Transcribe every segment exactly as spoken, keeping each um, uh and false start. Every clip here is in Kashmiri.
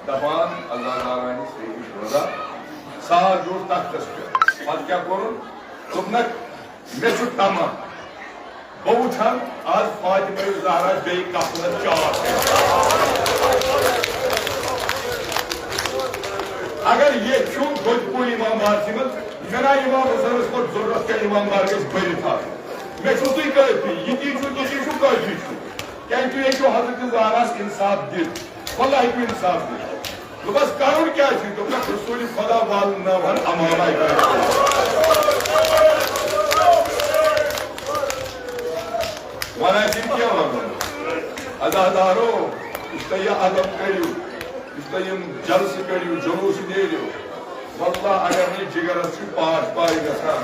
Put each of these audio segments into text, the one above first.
دپان عزادارانی سیدی شہدا، سال بیوٗٹھ تختس پٮ۪ٹھ۔ پتہٕ کیٛاہ کوٚرُن؟ دوٚپنکھ، مےٚ چھُ تمہ، بہٕ وٕچھن از فاطمہ زہرا بیٚیہِ کفنس چاک کٔرِتھ۔ اگر یہِ چھُ گوٚدۍ پوٗر امام بارسٕے منٛز، مےٚ نا امام حسینس کھۄتہٕ ضروٗرت کیٛاہ، امام بار گژھِ بٔرِتھ آسُن۔ مےٚ چھُ سُے کٲفی، یہِ تی چھُ، تہِ تی چھُ، کٲفی چھُ۔ کیٛازِ تُہۍ ہیٚکِو حضرت زہراہس انصاف دِتھ، واللہ ہیٚکِو انصاف دِتھ۔ دوٚپمس، کرُن کیٛاہ چھُ؟ دوٚپمس، رسول خدا والناوہن امامہ۔ ونان چھِ کینٛہہ ونُن۔ عزادارو، یُس تۄہہِ یہِ ادب کٔرِو، یُس تۄہہِ یِم جلسہٕ کٔرِو، جلوٗس نیرِو، واللہ اگر نہٕ جگرس چھُ پاش پاش گژھان۔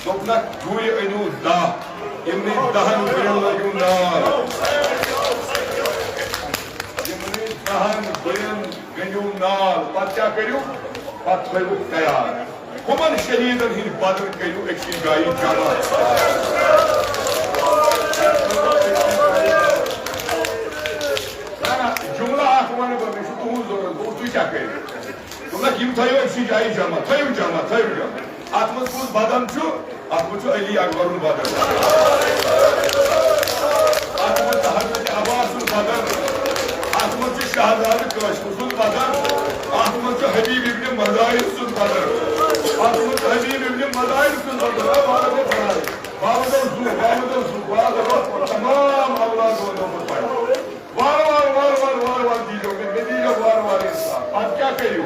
دوٚپنکھ، گُرۍ أنِو دَہ، یِمنٕے دَہن گُرٮ۪ن لٲگِو نار۔ یِمنٕے دَہن گُرٮ۪ن گٔنٛڈِو نار۔ پتہٕ کیٛاہ کٔرِو؟ پتہٕ تھٲیِو تیار۔ ہُمن شہیدن ہٕنٛدۍ بدن کٔرِو أکسٕے جایہِ جمع۔ نہ، نہ، جملہٕ اکھ ونہٕ بہٕ، مےٚ چھُ تُہُنٛد ضروٗرت، گوٚو تُہۍ کیٛاہ کٔرِو؟ دوٚپنکھ، یِم تھٲیِو أکسٕے جایہِ جمع، تھٲیِو جمع، تھٲیِو جمع۔ اَتھ منٛز کُس بدن چھُ؟ اَتھ منٛز چھُ علی اکبرُن بدن۔ اَتھ منٛز چھُ حضرت عباسُن بدن۔ اَتھ منٛز چھُ شہزادٕ قاسمہٕ سُنٛد بدن۔ اَتھ منٛز چھُ حبیب ابن مزاحم سُنٛد بدن۔ اَتھ منٛز چھُ حبیب ابن مزاحم سُنٛد بدن۔ آ، وارٕ گوٚو فرار۔ وارٕ گوٚو زُو، وارٕ گوٚو زُو، وارٕ گوٚو تمام اولاد ووت دوٚپمُت پَتہٕ۔ وارٕ وارٕ، وارٕ وارٕ، وارٕ وارٕ دیٖزیو مےٚ، مےٚ دیٖزیو وارٕ وارٕ اِنصاف۔ پتہٕ کیٛاہ کٔرِو؟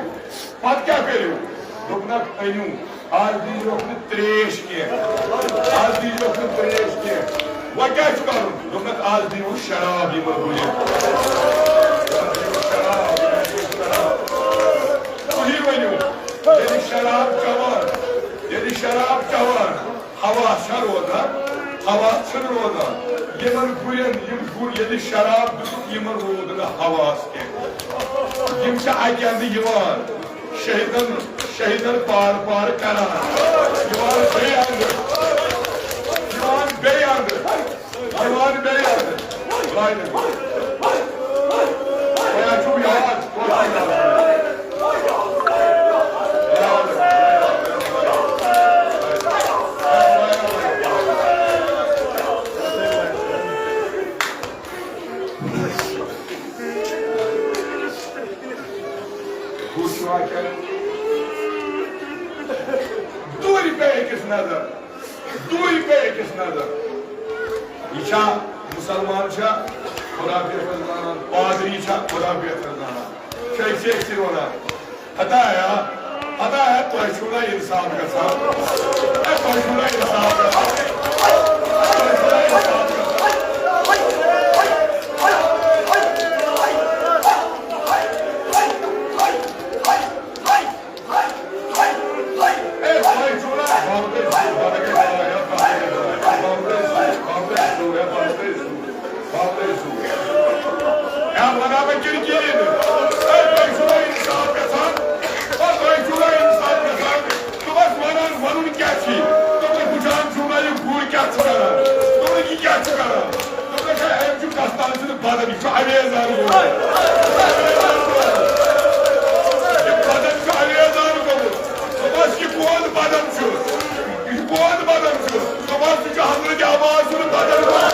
پتہٕ کیٛاہ کٔرِو؟ دوٚپنکھ، أنِو، آز دیٖزیوکھ نہٕ ترٛیش کینٛہہ، آز دیٖزیوکھ نہٕ ترٛیش کینٛہہ۔ وۄنۍ کیٛاہ چھُ کرُن؟ دوٚپنکھ، آز دِیِو شراب یِمن گُرٮ۪ن۔ شراب، شراب۔ تُہی ؤنِو، ییٚلہِ شراب چٮ۪وان، ییٚلہِ شراب چٮ۪وان، حواس چھا روزان؟ حواس چھِنہٕ روزان۔ یِمن گُرٮ۪ن، یِم گُرۍ ییٚلہِ شراب دِتُکھ، یِمن روٗد نہٕ حواس کینٛہہ۔ یِم چھِ اَکہِ اَندٕ یِوان، شہیدن، شہیدن پار پار کران، یِوان بیٚیہِ اَندٕ، یِوان بیٚیہِ اَندٕ، یِوان بیٚیہِ اَندٕ۔ بلاے نہٕ۔ تۄہہِ آسِوٕ یاد، تۄہہِ چھُو یاد۔ وٕچھِو اَتٮ۪ن۔ دوٗرِ پے أکِس نظر۔ دوٗرِ پے أکِس نظر۔ یہِ چھا مُسلمان چھا خدا بیتر زانان، پادری چھا خدا بیتر زانان، چھِ أکسٕے أکسٕے وَنان، خدایا، خدایا، تۄہہِ چھُو نہ اِنصاف گژھان؟ اے، تۄہہِ چھُو نہ اِنصاف گژھان؟ تۄہہِ چھُو نہ اِنصاف گژھان؟ اے، تۄہہِ چھُو نہ، بَرابَر، بَرابَر، بَرابَر۔ باپے سُہ۔ یا وَنان بہٕ کِرکِرِ نہٕ۔ اے، تۄہہِ چھُوا اِنصاف گژھان؟ او، تۄہہِ چھُوا اِنصاف گژھان؟ دوٚپمَس، وَنان، وَنُن کیٛاہ چھُے؟ دوٚپمَس، وٕچھان چھُو نا یہِ گُر کیٛاہ چھُ کَران؟ دوٚپُن، یہِ کیٛاہ چھُ کَران؟ دوٚپمَس، ہے، أمۍ چھُ کَستان سُنٛد بدن، یہِ چھُ اَویزان گوٚمُت۔ یہِ بدن چھُ اَویزان گوٚمُت۔ دوٚپمَس، یہِ کون بدن چھُ؟ یہِ کون بدن چھُ؟ دوٚپمَس، سُہ چھُ حضرت عباس سُنٛد بدن۔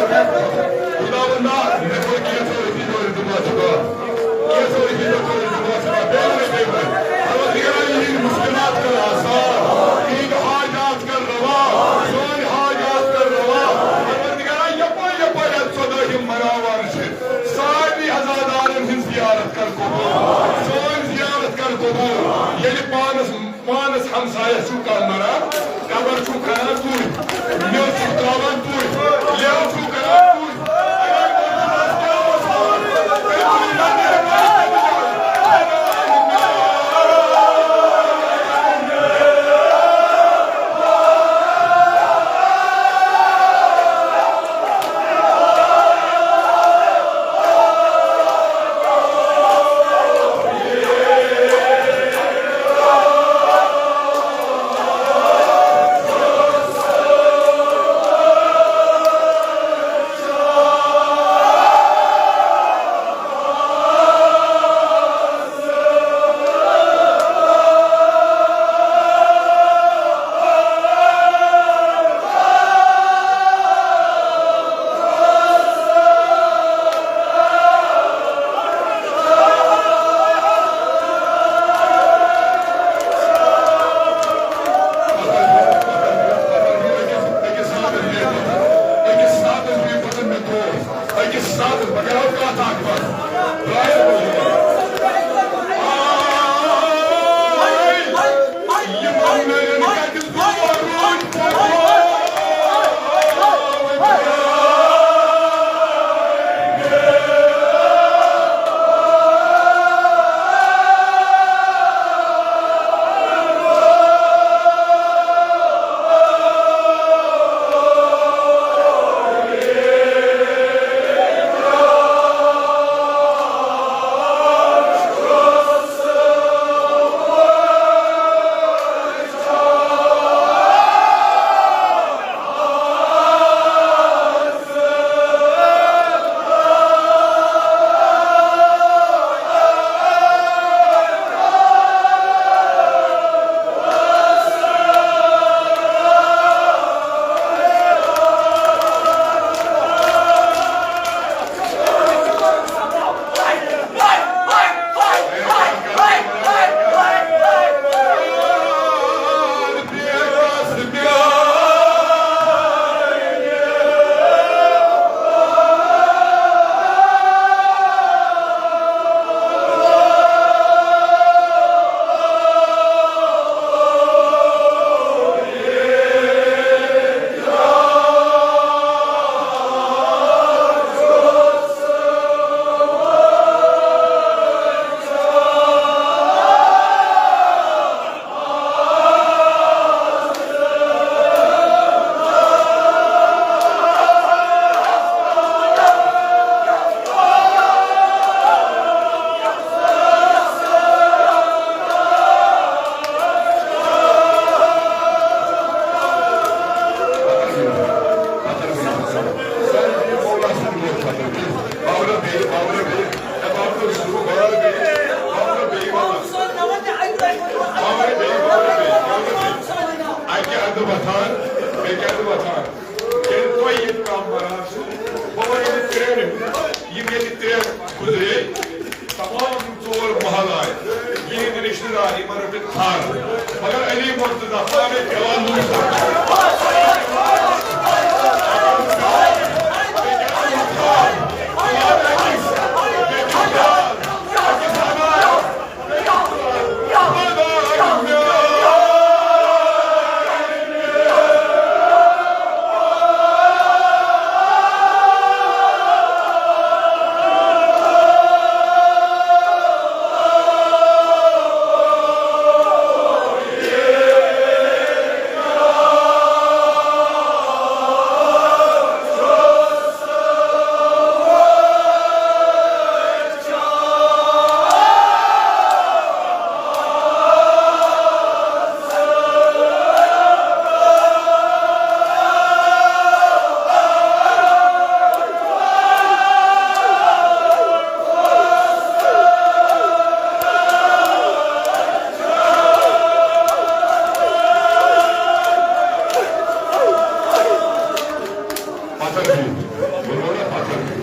خداوندا، مےٚ کوٚر کینٛژھو أتی کوٚر التماس خۄدا۔ کینٛژھو أتی کوٚر التماس خۄدا۔ بیٚیہِ وَنَے، بیٚیہِ وَنَے۔ پروردگارا، یِہِنٛدۍ مُشکِلات کر آسان۔ یِہِنٛدۍ حاجات کر روا۔ سٲنۍ حاجات کر روا۔ پروردگارا، یَپٲرۍ یَپٲرۍ اَتھ ژۄدٲہِم مَناوان چھِ، سارنٕے عزادارَن ہٕنٛز زیارت کر قبوٗل۔ سٲنۍ زیارت کر قبوٗل۔ ییٚلہِ پانَس پانس ہمسایس چھُ کانٛہہ مران، قبر چھُ کران تُہۍ، میٚژ چھُ تراوان تُہۍ، لیٚو چھُ کران تُہۍ۔ بہٕ وَنہٕ پَتہٕ۔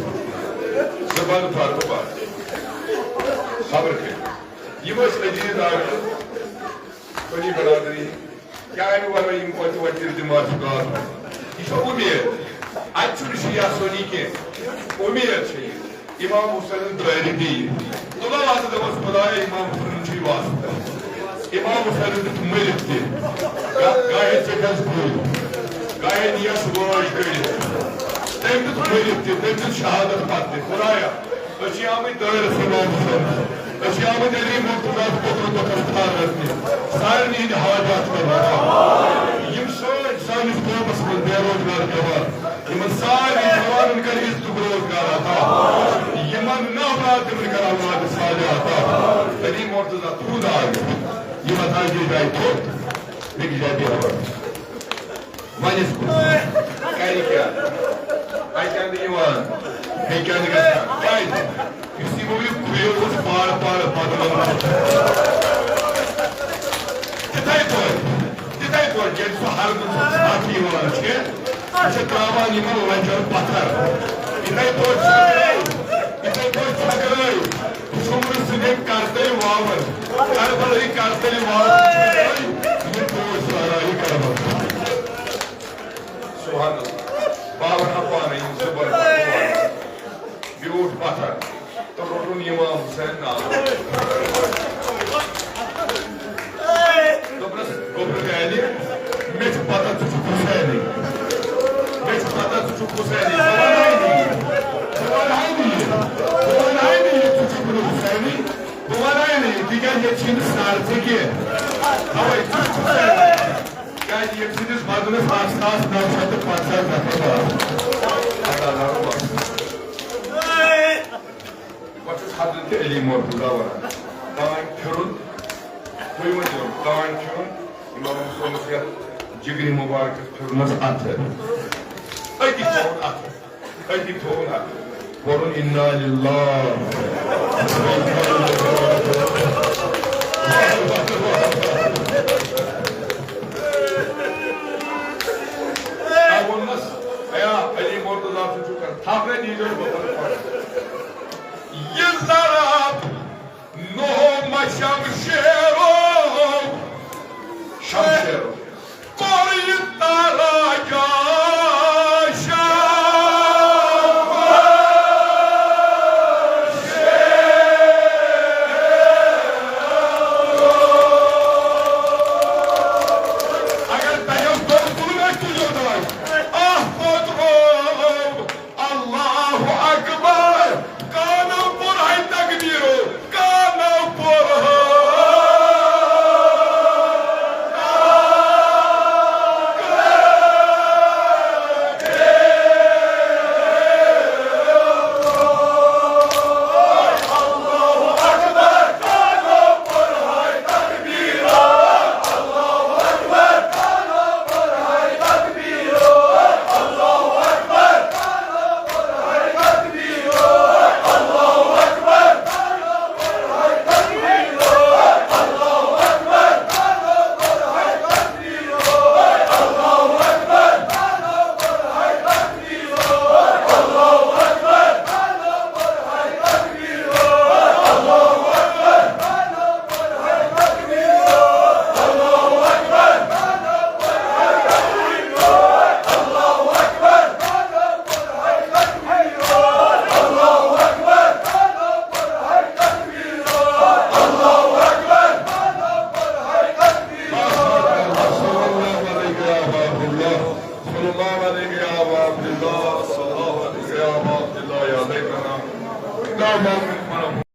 ژٕ وَن فرقہٕ پَتہٕ۔ صبر کٔرِو۔ یِم ٲسۍ عزیز آرڈر، پننہِ برادری، چانہِ ورٲے یِم کۄچہِ وۄچہِ تِم دِماغ چھِ گاش۔ یہِ چھےٚ اُمید۔ اَتہِ چھُنہٕ شیعہ سُنی کینٛہہ۔ اُمید چھےٚ یہِ۔ امام حسین دٲرِ بیٚیہِ۔ تُلو اَتھ دۄہَس خدایا امام حسین چھُے واسطہٕ۔ امام حسین دیُت مٔلِتھ تہِ۔ گا-، گاہے ژےٚ گژھ بوٚڑ۔ گاہے نِیَس وٲج کٔڑِتھ۔ تٔمۍ دیُت مٔلِتھ تہِ، تٔمۍ دیُت شہادت پتہٕ تہِ۔ خدایا، أسۍ چھِ آمٕتۍ دٲیرَس امام حسینَس۔ أسۍ چھِ آمٕتۍ علی مرتضیٰ ہَس پوٚتُس دۄہَس تھاونَس تہِ۔ سارنٕے ہِنٛدۍ حاجات کَر رَوا۔ یِم سٲنۍ سٲنِس قومَس منٛز بے روزگار جوان، یِمَن سارنٕے جوانَن کَر عزتُک روزگار عطا۔ یِمَن نابراتَن کَر اولاد صالح عطا۔ علی مرتضیٰ تھوٚد آو۔ یہِ وَتھان چھِ جایہِ تھوٚد، بیٚکِس جایہِ بیٚہوان۔ وۄنۍ ٲسۍ کُس؟ کَرِ کیٛاہ؟ اَتہِ اَنٛدٕ یِوان، بیٚیہِ کیٛاہ نہٕ گژھان؟ کیٛازِ؟ یُس یِمو یہِ کھُیو اوس پارٕ پارٕ پَتہٕ منٛگُن۔ تِتھَے پٲٹھۍ، تِتھَے پٲٹھۍ، ییٚلہِ سُہ ہَردٕ سُنٛد ژھَٹھ یِوان چھِ، سُہ چھِ ترٛاوان یِمَن لَنجَن پَتھر۔ یِتھَے پٲٹھۍ چھَکرٲے، یِتھَے پٲٹھۍ چھَکرٲے۔ سُمرٕ سٕنٛدۍ کرتٔلۍ واوَن، کربلٕکۍ کرتٔلۍ واوَن چھَکرٲے، یِم پوش صحرایہِ کربل۔ سبحان اللہ۔ باور حقانہ یِم زٕ بٲژ پتھر۔ بیوٗٹھ پتھر تہٕ روٚٹُن امام حسین ناو۔ دوٚپنَس، گوٚبرٕ میٛانہِ، مےٚ چھُ پتہ ژٕ چھُکھ حسینٕے۔ مےٚ چھُ پتہ ژٕ چھُکھ حسینٕے۔ بہٕ وَنہٕ ہَے نہٕ یہِ۔ بہٕ وَنہٕ ہَے نہٕ یہِ۔ بہٕ وَنہٕ ہَے نہٕ یہِ، ژٕ چھُکھ نہٕ حسینٕے۔ بہٕ وَنہٕ ہَے نہٕ یہِ، تِکیٛازِ ییٚتہِ چھِنہٕ سر تہِ کینٛہہ۔ اَوَے ژٕ چھُکھ حسینٕے۔ کیٛازِ ییٚمہِ سٕنٛدِس بدنس اکھ ساس نو شیٚتھ تہٕ پنٛژاہ زخم آسہٕ۔ اللہ تعالیٰ ہن بخشہِ۔ بہٕ چھُس حضرت علی مرتضیٰ ونان، تانۍ پھِرُن، تُہۍ ؤنِو، تانۍ پھِرُن، امام حسینس یتھ جگرِ مبارکس پھِرنس اتھٕ، أتی تھوٚوُن اتھٕ۔ أتی تھوٚو نہ۔ پوٚرُن انا للہ۔ مےٚ ووٚنمَس، اے علی مرتضیٰ سُنٛد چھُ کران۔ تھپھ ہے دیٖزیو نہٕ بہٕ پَرٕ۔ یہِ ضرب نوٚو مہ شمشیرو، شمشیرو۔ کوٚر یہِ تاراجا شاہ۔ اگر تۄہہِ اوس دوٚر تُلُن، أسۍ تُلِو تۄہہِ۔ اَتھ پوٚت روو۔ اللہ اکبر، کانو پوٚر ہے تکبیرو، کانو پوٚر ہے۔